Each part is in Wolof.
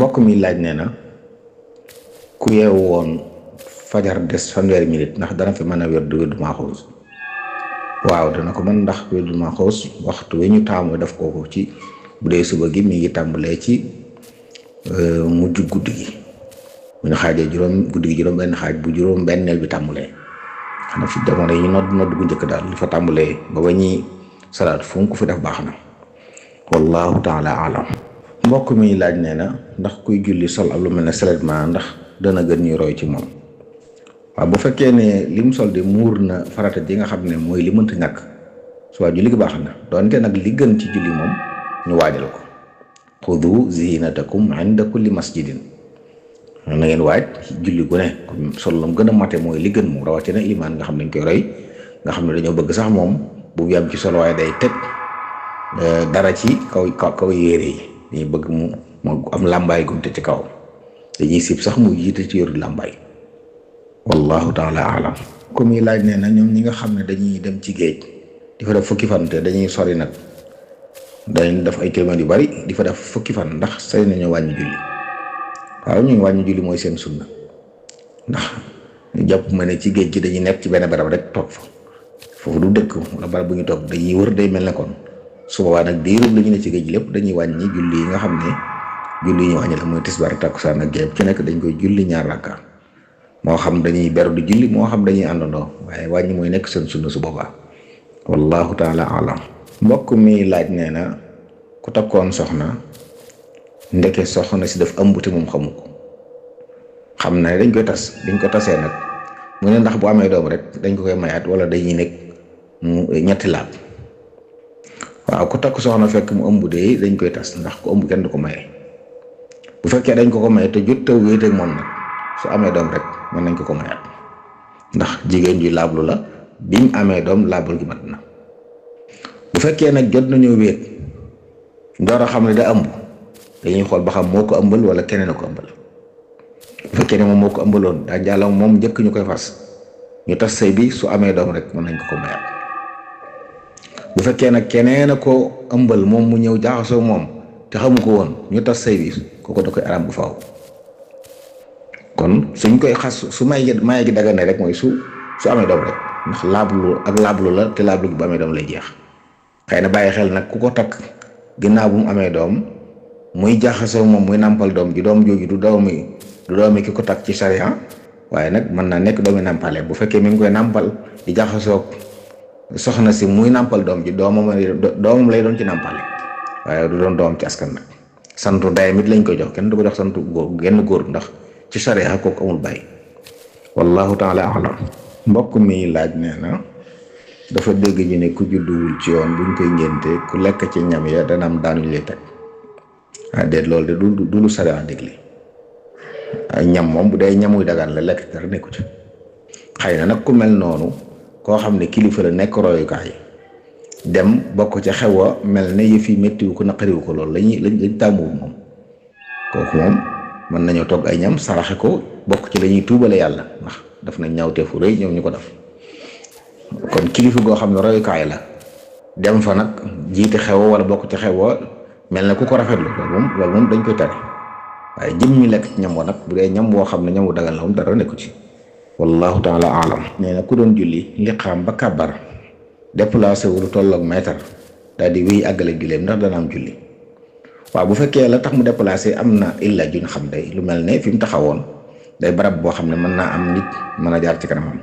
mbokk mi laaj nee na ku yeewu woon fajar des fanweeri minute ndax dana fi mën a wérdu maaxuus. waaw dana ko mën ndax wérdu maaxuus waxtu wi ñu taamu def ko ci bu dee suba gi mi ngi tàmbalee ci mujj guddi gi bu ñu xaajee guddi gi juróom benn xaaj bu juróom benneel bi tàmbalee xanaa fi jamono yi nodd gu njëkk daal li fa tàmbalee ba ba ñuy salaat fu ko fi def baax na wallahu taala alam. mbokk mi laaj nee na ndax kuy julli sol ab lu mel ne seulement ndax dana gën ñuy roy ci moom. waaw bu fekkee ne li mu sol de muur na farata ji nga xam ne mooy li mënta ñàkk su waa julli gi baax na doonte nag li gën ci julli moom ñu waajal ko xudu zinatakum inda kulli masjidin na ngeen waaj julli gu ne sol lam gën a mate mooy li gën moom rawatina ilimaan nga xam ne dañ koy roy nga xam ne dañoo bëgg sax moom bu yam ci sol waaye day teg dara ci kaw yére yi dañuy bëgg mu am làmbaay gum te ci kaw dañuy sib sax mu jiite ci yoru làmbaay wallahu taala alam. comme yi laaj nee na ñoom ñi nga xam ne dañuy dem ci géej di fa def fukki fan te dañuy sori nag dañ def ay kilomètres yu bari di fa def fukki fan ndax say nañu wàññi julli. waaw ñu ngi wàññi julli mooy seen sunna ndax jàpp ma ne ci géej gi dañuy nekk ci benn barab rek toog fa foofu du dëkk wala barab bu ñu toog dañuy wër day mel ne kon su boobaa nag diirub la ñu ne ci géej gi lépp dañuy wàññi julli yi nga xam ne julli yi ñu wàññi la mooy tisbaar takkusaan ak géej ci nekk dañ koy julli ñaar rakka moo xam dañuy beru di julli moo xam dañuy àndandoo waaye wàññi mooy nekk seen sunna su boobaa wallahu taala alam. mbokk mi laaj nee na ku takkoon soxna ndeke soxna si daf ëmb te moom xamu ko xam na dañ koy tas biñ ko tasee nag mu ne ndax bu amee doom rek dañ ko koy mayaat wala dañuy nekk mu ñetti laab. waaw ku takk soxna fekk mu ëmb de dañ koy tas ndax ku ëmb kenn du ko maye bu fekkee dañ ko maye te jot taw wéet ak moom nag su amee doom rek mën nañ ko mayaat ndax jigéen ji laablu la bi mu amee doom laablu gi mat na. bu fekkee nag jot nañoo wéet door a xam ne da ëmb dañuy xool ba xam moo ko ëmbal wala keneen a ko ëmbal bu fekkee ne moom moo ko ëmbaloon daa jàllam moom njëkk ñu koy fas ñu tas sëy bi su amee doom rek mën nañ ko mayaat. bu fekkee nag keneen a ko ëmbal moom mu ñëw jaaxasoo moom te xamu ko woon ñu tas sëy bi kooku da koy araam bu faaw kon suñ koy xas su maye gi dagane rek mooy su amee doom rek ndax laablu la te laablu gi bu amee doom lay jeex. xëy na bàyyi xel nag ku ko takk ginnaaw bu mu amee doom muy jaxasoo moom muy nàmpal doom ji doom jooju du doomi ki ko takk ci sariya waaye nag mën naa nekk doomi nàmpale bu fekkee mi ngi koy nàmpal di jaxasoo soxna si muy nàmpal doom ji doomam lay doon ci nàmpale waaye du doon doom ci askan nag santu ndeyam it lañ koy jox kenn du ko jox santu genn góor ndax ci sariya kooku amul bàyyi wallahu taala alam. mbokk mi laaj nee na dafa dégg ñu ne ku judduwul ci yoon buñ koy ngénte ku lekk ci ñam ya dana am daanuñ lay teg déet loolu de du lu sariya dégli ay ñam moom bu dee ñamuy dagaan la lekk dara nekku ci. xëy na nag ku mel noonu koo xam ne kilifa la nekk royukaay dem bokk ca xew a mel ne yëf yi méttiwu ko naqariwu ko loolu lañ tàmmuwul moom kooku moom mën nañoo togg ay ñam saraxe ko bokk ci la ñuy tuubale yàlla ndax daf nañ ñaawteefu rëy ñoom ñu ko def. kon kilifa goo xam ne royukaay la dem fa nag jiite xew wala bokk ci xew mel na ku ko rafetlu loolu moom dañ koy tere waaye jëm ñu lekk ci ñam wa nag bu dee ñam woo xam ne ñam wu dagal la moom dara nekku ci wallahu taala alam. nee na ku doon julli liqaam ba kàbbar déplacé wu lu tolloog mètre daal di wéy àggale julleem ndax dana am julli. waaw bu fekkee la tax mu déplacé am na illa juñ xam day lu mel ne fi mu taxawoon day barab boo xam ne mën naa am nit mën a jaar ci kanamam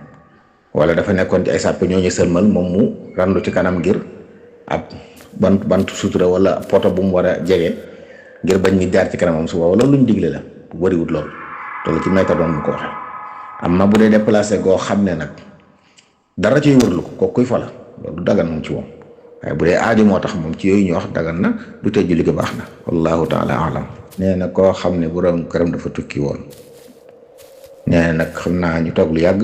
wala dafa nekkoon ci ay sàpp ñooñu sëlmal moom mu randu ci kanam ngir ab bant sutura wala poto bu mu war a jege ngir bañ nit jaar ci kanamam su loolu luñ digle la bu bëriwut loolu toll ci mètre doon mu ko waxee. am na bu dee déplacé goo xam ne nag dara ciy wërlu ko kuy fala loolu dagan moom ci moom waaye bu dee aajo moo tax moom ci yooyu ñu wax dagan na du tee julli gi baax na wallahu taala alam. nee na koo xam ne borom këram dafa tukki woon nee na nag xam naa ñu toog lu yàgg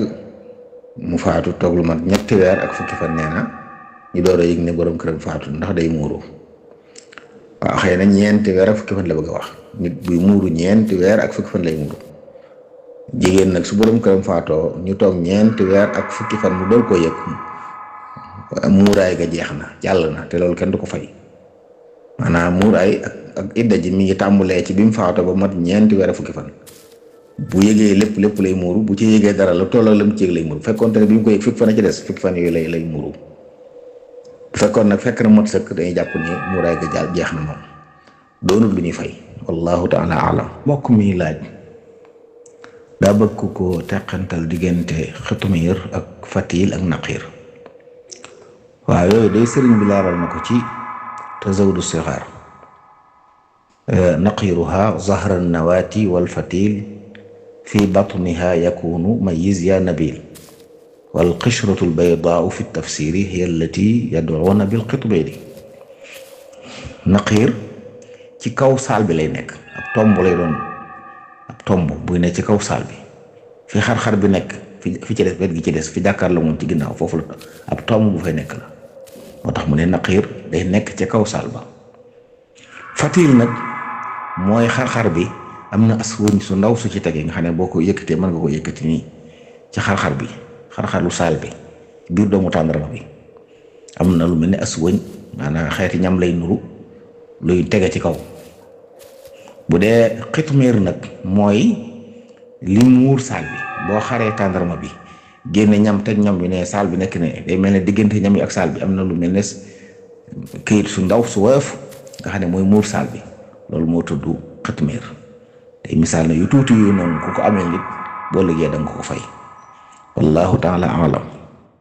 mu faatu toog lu mat ñetti weer ak fukki fan nee na ñu door a yëg ne borom këram faatu ndax day muuru. waaw xëy na ñeenti weer ak fukki fan la bëgg a wax nit buy muuru ñeenti weer ak fukki fan lay muuru. jigéen nag su borom këram faatoo ñu toog ñeenti weer ak fukki fan mu door koo yëg muuraay ga jeex na jàll na te loolu kenn du ko fay maanaam muuraay ak ak idda ji mi ngi tàmbulee ci bi mu faatu ba mat ñeenti weer fukki fan bu yëgee lépp lay muuru bu ci yëgee dara lu tolloo lam ci yëg lay muuru fekkoon te ne bi mu ko yëg fukki fan a ci des fukki fan yooyu lay muuru bu fekkoon nag fekk na mat sëkk dañuy jàpp ni muuraay ga jaal jeex na moom doonul lu ñuy fay wallahu taala alam. mbokk mi laaj daa bëgg ko teqantal diggante xitmiir ak fatil ak naqiir. waaw yooyu day sëriñ bi laaral na ko ci tazawudu sixaar naqiiruha zahra nawaati wal fatil fi batniha yakunu mayiz ya nabil wal qishratu albaydaau fi tafsiri hiya allati yad'una bil qitmiri. naqiir ci kaw saal bi lay nekk ab tomb lay doon ab tomb buy ne ci kaw saal bi fi xar-xar bi nekk fi ci des wet gi ci des fi jàkkaar la moom ci ginnaaw foofu la ab tomb bu fay nekk la moo tax mu ne naqiir day nekk ci kaw saal ba. fatil nag mooy xar-xar bi am na as wëñ su ndaw su ci tegee nga xam ne boo ko yëkkatee mën nga ko yëkkati nii ci xar-xar bi xar-xaru saal bi biir doomu tàndarma bi am na lu mel ne as wëñ maanaam xeeti ñam lay nuru luy tege ci kaw. bu dee xitmiir nag mooy li muur saal bi boo xaree tàndarma bi génne ñam teg ñam bi ne saal bi nekk ne day mel ne diggante ñam yi ak saal bi am na lu mel ne këyit su ndaw su woyof nga xam ne mooy muur saal bi loolu moo tudd xitmiir. tey misaal na yu tuuti yooyu noonu ku ko amee nit boo liggéey da nga ko fay wallahu taala alam.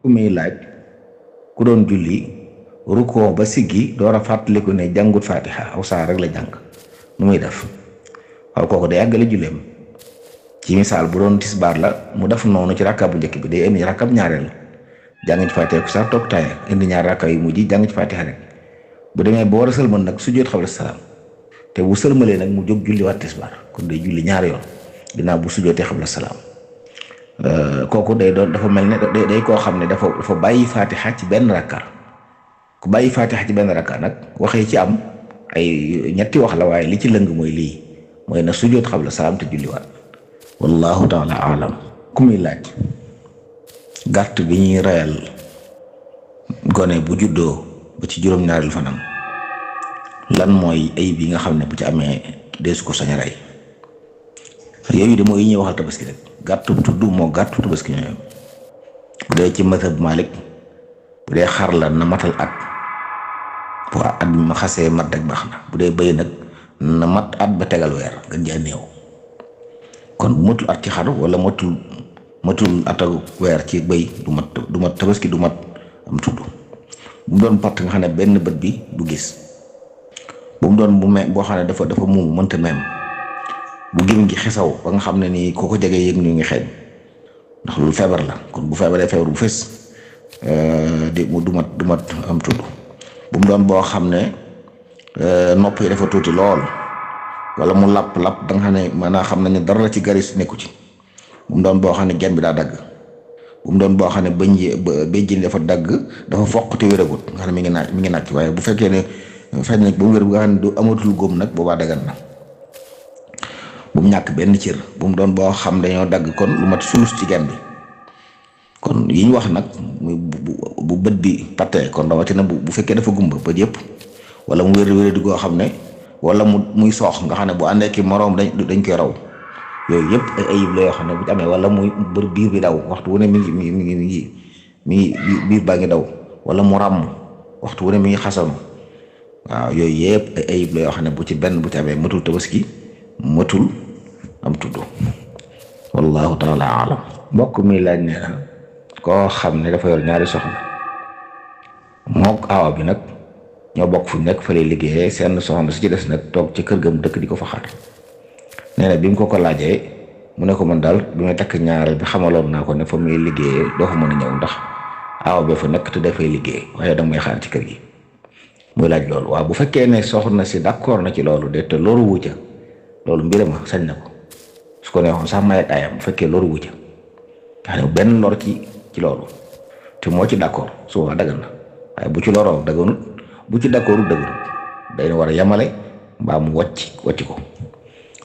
ku muy laaj ku doon julli rukkoo ba siggi door a fàttaliku ne jàngut fatiha aw saar rek la jàng nu muy def. waaw kooku day àggale julleem ci misaal bu doon tisbaar la mu def noonu ci rakka bu njëkk bi day indi rakkab ñaareel jàng ci fatiha ku saar toog taaya indi ñaar rakka yu mujj jàng ci fatiha rek bu demee ba war a sëlmal nag sujjóot xabla salaam te bu sëlmalee nag mu jóg julli waat tisbaar kon day julli ñaari yoon ginnaaw bu sujjóotee xabla salaam. kooku day doon dafa mel ne day koo xam ne dafa bàyyi fatiha ci benn rakka ku bàyyi fatiha ci benn rakka nag waxee ci am ay ñetti wax la waaye li ci lëng mooy lii mooy na sujjóot xabla salaam te julliwaat wallahu taala alam. ku muy laaj gàtt bi ñuy reyal gone bu juddoo ba ci juróom-ñaareelu fanam lan mooy ayib yi nga xam ne bu ci amee deesu ko sañ a rey. yooyu de mooy yi ñuy waxal tabaski rek gàttu tudd moo gàttu tabaski ñooy bu dee ci mazhab Malik bu dee xar la na matal at bu at bi ma xasee mat rek baax na bu dee bëy nag na mat at ba tegal weer gën jaa néew kon bu matul at ci xar wala matul at ak weer ci bëy du mat tabaski du mat am tudd. bu mu doon patt nga xam ne benn bët bi du gis bu mu doon boo xam ne dafa muum mënta mem bu gémmiñ gi xesaw ba nga xam ne nii koo ko jege yëg ñu ngi xeeñ ndax lu feebar la kon bu feebaree feebar bu fës du mat am tudd. bu mu doon boo xam ne nopp yi dafa tuuti lool wala mu lapp da nga xam ne maanaam xam nañ ne dara la ci garis nekku ci. bu mu doon boo xam ne genn bi daa dagg bu mu doon boo xam ne béjjin dafa dagg dafa foq te wéragut nga xam ne mi ngi naaj waaye bu fekkee ne feeñ na ba mu wér bu nga xam ne du amatul góom nag boobaa dagan na. bu mu ñàkk benn cër bu mu doon boo xam dañoo dagg kon lu mat sulus ci genn bi kon yi ñu wax nag muy bu bët bi pattee kon rawatina bu fekkee dafa gumba bët yëpp wala mu wér di goo xam ne wala muy soox nga xam ne bu àndee ki moroom dañ koy raw yooyu yëpp ay ayib la yoo xam ne bu ci amee wala muy biir bi daw waxtu wu ne mi ngi biir baa ngi daw wala mu ràmm waxtu wu ne mi ngi xasanu waaw yooyu yëpp ay ayib la yoo xam ne bu ci amee matul tabaski matul am tudd wallahu taala alam. mbokk mi laaj nee na koo xam ne dafa yor ñaari soxna mook aawa bi nag ñoo bokk fu nekk fa lay liggéeyee seen soxna si ci des nag toog ci kër gam dëkk di ko fa xaar nee na bi mu ko laajee mu ne ko man daal bi may takk ñaareel bi xamaloon naa ko ne fa muy liggéeyee doo fa mën a ñëw ndax aawa bi fa nekk te dafay liggéey waaye danga may xaar ci kër gi muy laaj loolu waaw bu fekkee ne soxna si d'accord na ci loolu de te loolu wucca loolu mbirama sañ na ko su ko neexoon sax may ak ayam bu fekkee loolu wucca nga xam ne benn lor ci loolu te moo ci d'accord su boobaa dagan na waaye bu ci loroo daganut bu ci d'accordut daganut day war a yamale mbaa mu wàcc ko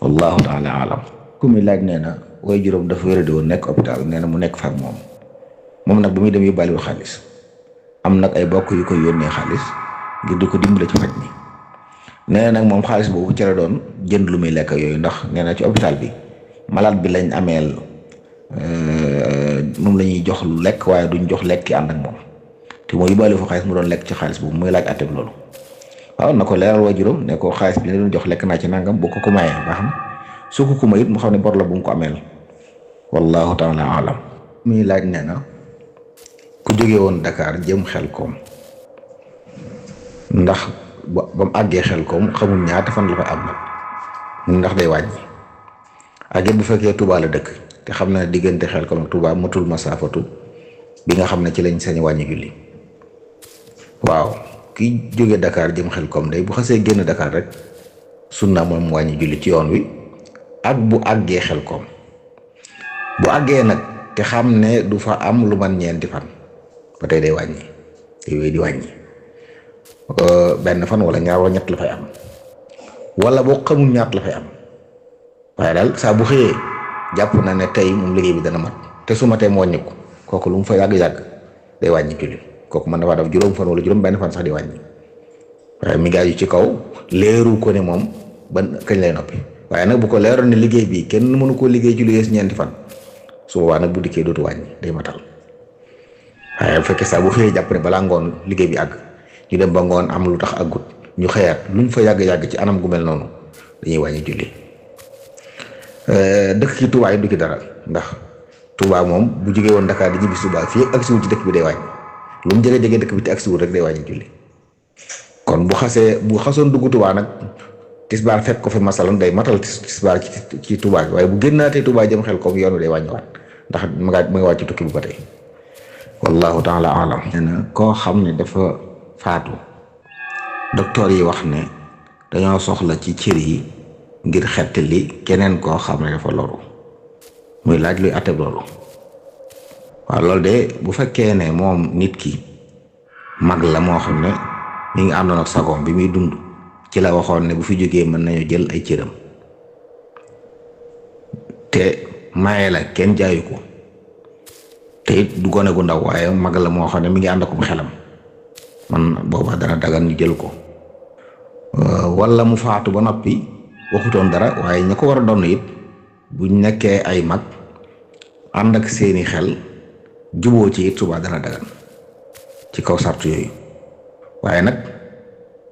wallahu taala alam. ku mi laaj nee na way juróom dafa wéradi woon nekk hôpital nee na mu nekk fa ak moom nag ba muy dem yóbbaale xaalis am nag ay bokk yu koy yónnee xaalis ngir di ko dimbale ci faj mi nee na nag moom xaalis boobu ci la doon jënd lu muy lekk yooyu ndax nee na ci hôpital bi malade bi lañ ameel moom la ñuy jox lu lekk waaye duñ jox lekk ki ànd ak moom te moo yóbbaale fa xaalis mu doon lekk ci xaalis boobu muy laaj àtte bi loolu. waaw na ko leeral waajuram ne ko xaalis bi nga doon jox lekk naa ci nangam boo ko mayee baax na su ko mayit mu xam ne bor la bu mu ko ameel wallahu taala alam. muy laaj nee na ku jóge woon Dakar jëm Xelkom ndax ba mu àggee Xelkom xamul ñaata fan la fa am nag mun ndax day wàññi ak bu fekkee Touba la dëkk te xam na diggante Xelkom ak Touba matul masaafatu bi nga xam ne ci lañ sañ wàññi julli. waaw ki jóge Dakar jëm Xelkom day bu xasee génn Dakar rek sunna moom wàññi julli ci yoon wi ak bu àggee Xelkom bu àggee nag te xam ne du fa am lu man ñeenti fan ba tey day wàññi day wéy di wàññi benn fan wala ñaar wala ñett la fay am wala boo xamul ñaat la fay am waaye daal saa bu xëyee jàpp na ne tey moom liggéey bi dana mat te su matee mu wàññi ko kooku lu mu fa yàgg-yàgg day wàññi julli kooku mën na faa def juróom fan wala juróom benn fan sax di wàññi waaye mi ngi aju ci kaw leeru ko ne moom ban kañ lay noppi waaye nag bu ko leeroon ne liggéey bi kenn mënu koo liggéey ci lu yees ñeenti fan su boobaa nag bu dikkee dootu wàññi day matal waaye bu fekkee saa bu xëyee jàpp ne balaa ngoon liggéey bi àgg ñu dem ba ngoon am lu tax àggut ñu xëyaat luñ fa yàgg-yàgg ci anam gu mel noonu dañuy wàññi julli. dëkk ci Touba yi du ci dara ndax Touba moom bu jógee woon Dakar di ñibbi Touba fii ak agsiwul ci dëkk bi day wàññi lu mu jege dëkk bi te agsiwul rek day wàññi julli. kon bu xasoon dugg Touba nag tisbaar fekk ko fi masalan day matal tisbaar ci Touba bi waaye bu génnaatee Touba jëm Xelkom yoon wi day wàññiwaat ndax mu ngi wàcc tukki bu ba tey wallahu taala alam. nee na koo xam ne dafa faatu docteur yi wax ne dañoo soxla ci cër yi ngir xettali keneen koo xam ne dafa loru muy laaj luy àtte loolu. waaw loolu de bu fekkee ne moom nit ki mag la moo xam ne mi ngi àndoon ak sagoom bi muy dund ci la waxoon ne bu fi jógee mën nañu jël ay cëram te maye la kenn jaayu ko te it du gone gu ndaw waaye mag la moo xam ne mi ngi ànd ak bu xelam man booba dana dagan ñu jël ko. wala mu faatu ba noppi waxutoon dara waaye ña ko war a doon it buñ nekkee ay mag ànd ak seeni xel juboo ci it subaa dana dagan ci kaw sartu yooyu waaye nag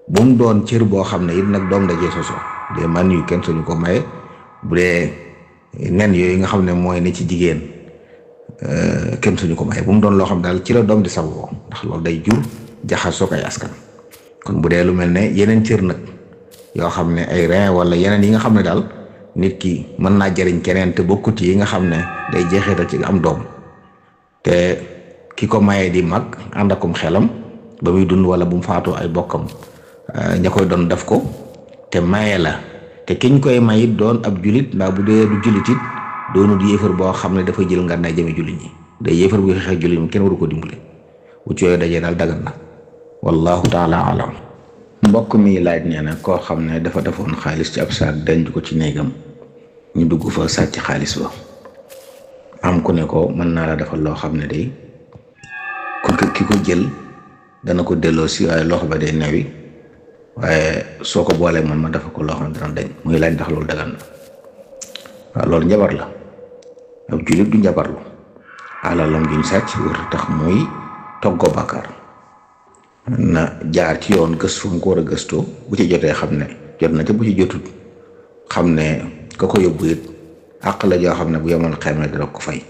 bu mu doon cër boo xam ne it nag doom dajee soso de man yu kenn suñu ko maye bu dee nen yooyu nga xam ne mooy ne ci jigéen kenn suñu ko maye bu mu doon loo xam daal ci la doom di saboo ndax loolu day jur jaxasoo ay askan. kon bu dee lu mel ne yeneen cër nag yoo xam ne ay rein wala yeneen yi nga xam ne daal nit ki mën naa jariñ keneen te bokkut yi nga xam ne day jeexital ci am doom te ki ko maye di mag ànd akum xelam ba muy dund wala bu mu faatoo ay bokkam ña koy doon def ko te maye la te kiñ koy mayit doon ab julit mbaa bu dee du julit it doonut yéefar boo xam ne dafa jël nga nay jëme julit ñi day yéefar bu xeex julit ñi kenn waru ko dimbale bu ci yooyu dajee daal dagan na wallahu taala alam. mbokk mi laaj nee na koo xam ne dafa defoon xaalis ci ab saak denc ko ci néegam ñu dugg fa sàcc xaalis ba am ku ne ko mën naa la defal loo xam ne day kon ki ko jël dana ko delloo si waaye loxo ba day newi waaye soo ko boolee man ma dafa ko loo xam ne dana dañ muy laaj ndax loolu dagan na. waaw loolu njabar la ab jullit du njabarlu alalam juñ sàcc wër tax muy toggoo bàkkaar na jaar ci yoon gëstu mu ko war a gëstoo bu ci jotee xam ne jot na ca bu ci jotut xam ne ka ko yóbbu it àq la joo xam ne bu yemoon xel ne dana ko fay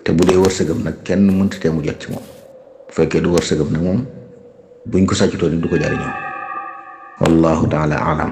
te bu dee wërsëgam nag kenn mënta tee mu jot ci moom bu fekkee du wërsëgam nag moom buñ ko sàccutoo ni du ko jariñoo wallahu taala alam.